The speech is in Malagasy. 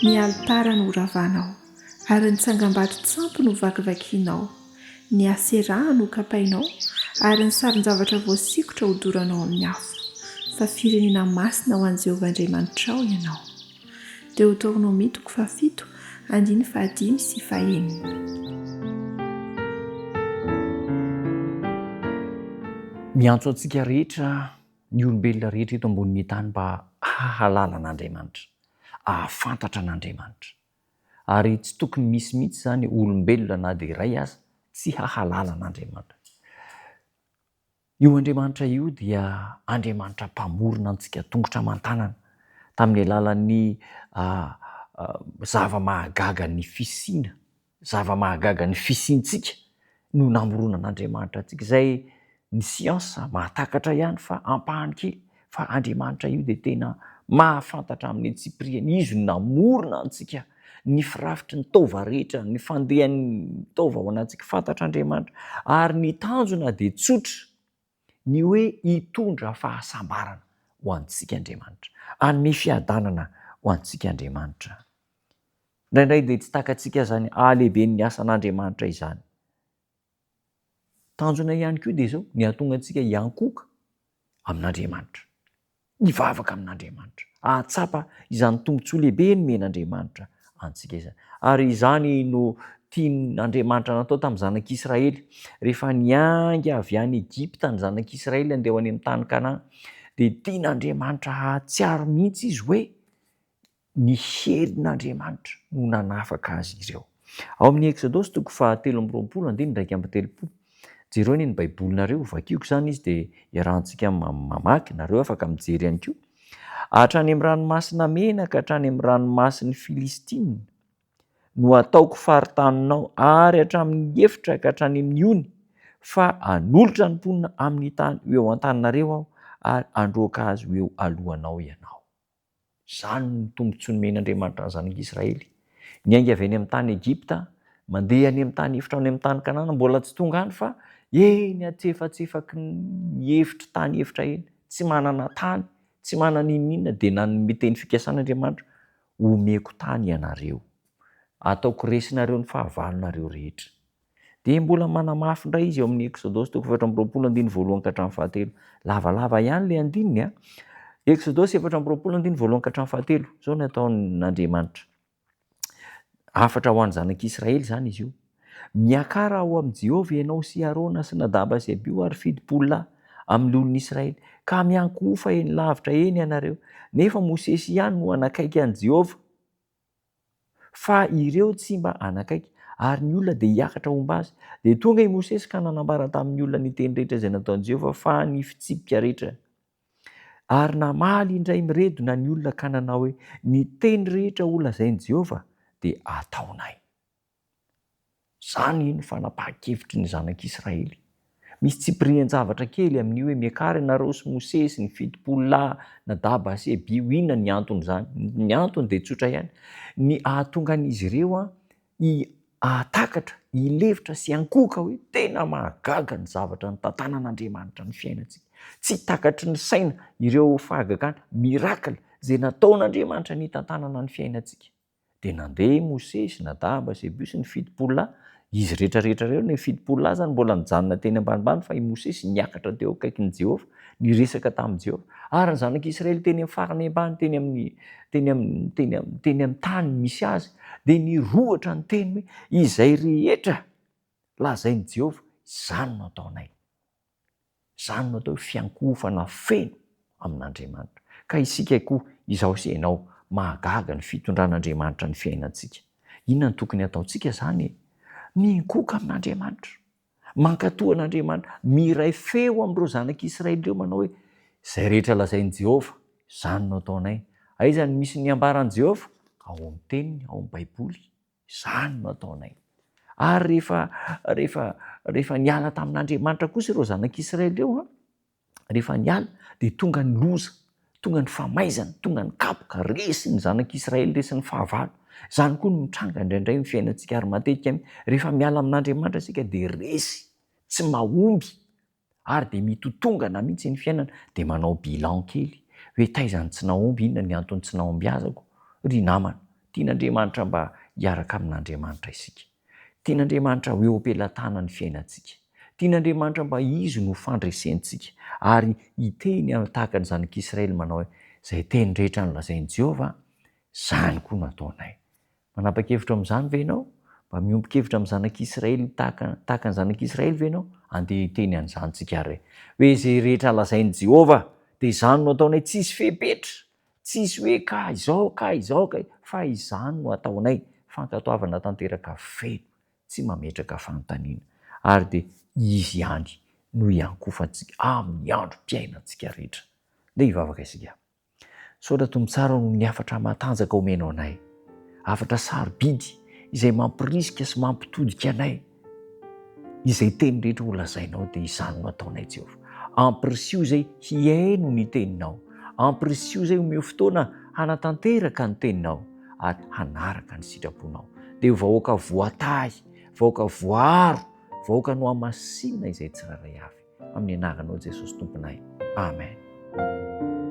Ny alitara no horavanao, ary ny tsangambaton-tsampy no hovakivakianao, ny Aseraha no hokapainao, ary ny sarin-javatra voasikotra hodoranao amin'ny afo, fa firenena masina ho an'i Jehovah Andriamanitrao ianao. Deoteronomia toko fahafito, andininy fahadimy sy fahenina. Miantso antsika rehetra ny olombelona rehetra eto ambonin'ny tany mba hahalala an'Andriamanitra, hahafantatra an'Andriamanitra. Ary tsy tokony misy mihitsy izany olombelona na dia iray aza tsy hahalala an'Andriamanitra. Io Andriamanitra io dia Andriamanitra mpamorona antsika tongotra aman-tanana tamin'ny alalan'ny zava-mahagaga ny fisiana Zava-mahagaga ny fisiantsika no namoronan'Andriamanitra antsika, izay ny siansa mahatakatra ihany fa ampahany kely, fa Andriamanitra io dia tena mahafantatra amin'ny antsipiriany, Izy no namorona antsika, ny firafitry ny taova rehetra, ny fandehan'ny taova ao anatintsika, fantatr'Andriamanitra, ary ny tanjona dia tsotra, ny hoe hitondra fahasambarana ho antsika Andriamanitra, hanome fiadanana ho antsika Andriamanitra. Indraindray dia tsy takatsika izany hahalehiben'ny asan'Andriamanitra izany. Tanjona ihany koa dia izao, ny hahatonga antsika hiankohoka amin'Andriamanitra, hivavaka amin'Andriamanitra, hahatsapa izany tombontsoa lehibe nomen'Andriamanitra antsika izany. Ary izany no tian'Andriamanitra natao tamin'ny zanak'Israely. Rehefa niainga avy any Egypta ny zanak'Israely handeha ho any amin'ny tany Kanana, dia tian'Andriamanitra hahatsiaro mihitsy izy hoe Ny herin'Andriamanitra no nanafaka azy ireo. Ao amin'ny Eksodosy toko fahatelo amby roapolo andininy 31. Jereo anie ny Baibolinareo, vakiko izany izy dia iarahantsika mamaky, nareo afaka mijery ihany koa. Hatrany amin'ny ranomasina mena ka hatrany amin'ny ranomasin'ny Filistina no hataoko faritaninao, ary hatramin'ny efitra ka hatrany amin'ny ony, fa hanolotra ny mponina amin'ny tany ho eo an-taninareo Aho, ary handroaka azy ho eo alohanao ianao. Izany no tombontsoa nomen'Andriamanitra ny zanak'Israely. Niainga avy any amin'ny tany Egypta, mandeha any amin'ny tany efitra any amin'ny tany Kanana, mbola tsy tonga any fa eny antsefatsefaky ny efitry tany efitra eny, tsy manana tany, tsy manana n'inon'inona, dia nanome teny fikasana Andriamanitra, omeko tany ianareo, ataoko resinareo ny fahavalonareo rehetra. Dia mbola manamafy indray izy eo amin'ny Eksodosy toko 24 andininy voalohany ka hatramin'ny fahatelo. Lavalava ihany ilay andininy a. Eksodosy 24 andininy voalohany ka hatramin'ny fahatelo. Izao no ataon'Andriamanitra. Hafatra ho an'ny zanak'Israely izany izy io. Miakara ao amin'i Jehovah ianao sy Arona sy Nadaba sy Abiho ary 70 lahy amin'ny olon'Israely, ka miankohofa eny lavitra eny ianareo. Nefa Mosesy ihany no hanakaiky an'i Jehovah. Fa ireo tsy mba hanakaiky, ary ny olona dia hiakatra homba azy. Dia tonga i Mosesy ka nanambara tamin'ny olona ny teny rehetra izay nataon'i Jehovah fa ny fitsipika rehetra. Ary namaly indray miredona ny olona ka nanao hoe, Ny teny rehetra holazain'i Jehovah dia hataonay. Izany no fanapahan-kevitry ny zanak'Israely. Misy tsipirian-javatra kely amin'io hoe miakara ianareo sy Mosesy, ny 70 lahy, Nadaba sy Abiho, inona ny anton'izany? Ny antony dia tsotra ihany, ny hahatonga an'izy ireo hahatakatra, hilefitra sy hiankohoka hoe tena mahagaga ny zavatra nitantanan'Andriamanitra ny fiainantsika. Tsy takatry ny saina ireo fahagagana, miracle, izay nataon'Andriamanitra nitantanana ny fiainantsika. Dia nandeha i Mosesy, Nadaba, Zebio sy ny 70 lahy. Izy rehetra rehetra ireo, ny 70 lahy izany mbola nijanona teny ambanimbany fa i Mosesy niakatra teo akaikin'i Jehovah, niresaka tamin'i Jehovah. Ary ny zanak'Israely teny amin'ny farany ambany, teny amin'ny, teny amin'ny, teny amin'ny, teny amin'ny tany misy azy, dia nirohotra niteny hoe, Izay rehetra lazain'i Jehovah, izany no ataonay. Izany no atao hoe fiankohofana feno amin'Andriamanitra. Ka isika koa, izaho sy ianao, mahagaga ny fitondran'Andriamanitra ny fiainantsika. Inona no tokony hataontsika izany e? Miankohoka amin'Andriamanitra. Mankatò an'Andriamanitra. Miray feo amin'ireo zanak'Israely ireo manao hoe, Izay rehetra lazain'i Jehovah, izany no ataonay. Aiza no misy ny ambaran'i Jehovah? Ao amin'ny Teniny, ao amin'ny Baiboly. Izany no ataonay. Ary rehefa, rehefa, rehefa niala tamin'Andriamanitra kosa ireo zanak'Israely ireo, an, rehefa niala, dia tonga ny loza, tonga ny famaizana, tonga ny kapoka, resy ny zanak'Israely, resy ny fahavalo. Izany koa no mitranga indraindray amin'ny fiainantsika, ary matetika rehefa miala amin'Andriamanitra isika dia resy, tsy mahomby. ary dia mitotongana mihitsy ny fiainana dia manao bilan kely hoe taiza no tsy nahomby, inona ny antony tsy nahombiazako? Ry namana, Tian'Andriamanitra mba hiaraka amin'Andriamanitra isika. Tian'Andriamanitra ho eo am-pelatanany ny fiainantsika. Tian'Andriamanitra mba Izy no fandresentsika ary hiteny tahaka ny zanak'Israely manao hoe, Izay teny rehetra nolazain'i Jehovah, izany koa no ataonay. Manapa-kevitra amin'izany ve ianao? Mba miombon-kevitra amin'ny zanak'Israely tahaka tahaka ny zanak'Israely ve ianao? Andeha hiteny an'izany isika ary hoe izay rehetra lazain'i Jehovah dia izany no ataonay, tsisy fepetra, tsisy hoe ka izao ka izao ka, fa izany no ataonay, fankatoavana tanteraka feno, tsy mametraka fanontaniana, ary dia Izy ihany no hiankofantsika amin'ny androm-piainantsika rehetra. Ndeha hivavaka isika. Misaotra Tompo tsara noho ny hafatra matanjaka omenao anay. Hafatra sarobidy izay mampirisika sy mampitodika anay. Izay teny rehetra ho lazainao dia izany no ataonay Jehovah. Ampirisiho izay hihaino ny teninao. Ampirisiho izay omeo fotoana hanatanteraka ny teninao ary hanaraka ny sitraponao. Dia ho vahoaka voatahy, vahoaka voaaro, vahoaka nohamasinina izay tsirairay avy. Amin'ny anaranao Jesosy Tomponay. Amen.